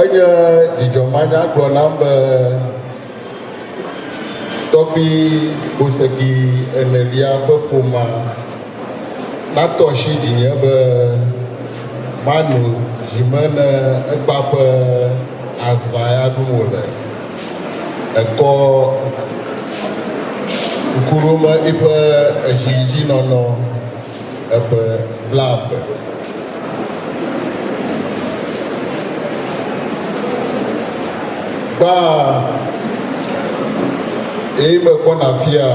Enye dzidzɔ manyagblɔ nam be tɔgbui Boseki enelia ƒe ƒomea natɔ asi dzinye be mano dzime ne egbea ƒe azã ya ɖum wòle. Ekɔ ŋkuɖome eƒe edzidzinɔnɔ eƒe blave. Gbã eye mekpɔna fia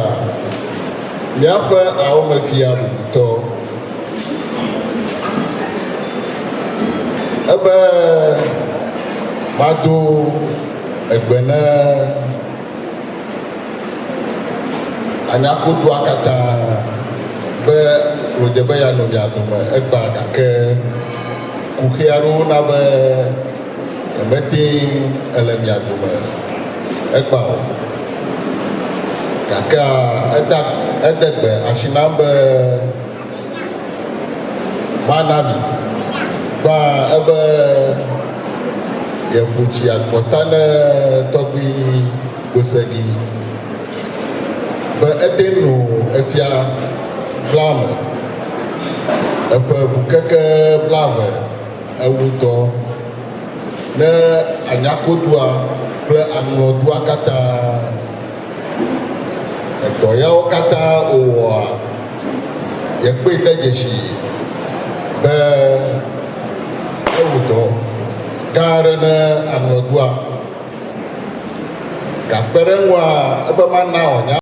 míaƒe awɔmefia bubutɔ. Ebe mado egbe ne anyakodoa katã be wòdze be yeanɔ mia dome egbea gake kuxi aɖewo na be nyemete ele mia dome egbea o. Gakea ede ede gbe asi nam be mana mi. Gbã ebe yeƒo tsi agbɔta ne tɔgbui Gosegi be ete no efia blame eƒe ʋukeke blave ewu dɔ ne anyakodua kple aŋlɔdua katã. Edɔ yawo katã wòwɔa, yekpɔe de dzesi be ewu dɔ gã aɖe ne aŋlɔdua. Gakpe ɖe eŋua, ebe mana wòanya.